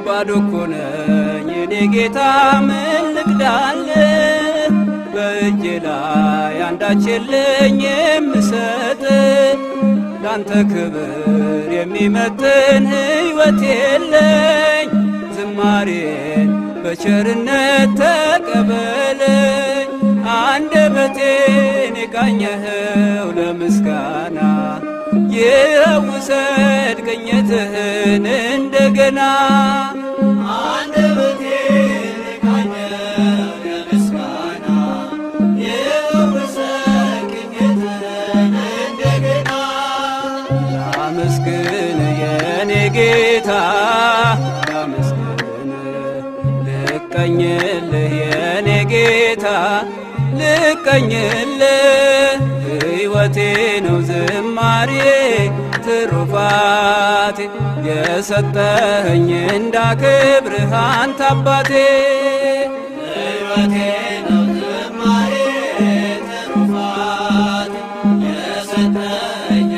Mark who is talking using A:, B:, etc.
A: ባዶ እኮ ነኝ የኔ ጌታ፣ ምን ልቅዳልህ? በእጄ ላይ አንዳች የለኝ የምሰጥ፣ ላንተ ክብር የሚመጥን ሕይወት የለኝ። ዝማሬን በቸርነት ተቀበለኝ። አንደበቴን የቃኘኸው ለምስጋና፣ ይኸው ውሰድ ቅኝትህን እንደገና።
B: አንደበቴን የቃኘው ለምስጋና፣ ይኸው ውሰድ ቅኝትህን እንደገና።
A: ላመስግን የኔ ጌታ፣ ላመስግን፣ ልቀኝልህ የኔ ጌታ፣ ልቀኝልህ። ሕይወቴ ነው ዝማሬ ትሩፋቴ፣ የሰጠኸኝ እንዳክብርህ አንተ አባቴ።
B: ሕይወቴ ነው ዝማሬ ትሩፋቴ፣ የሰጠኸኝ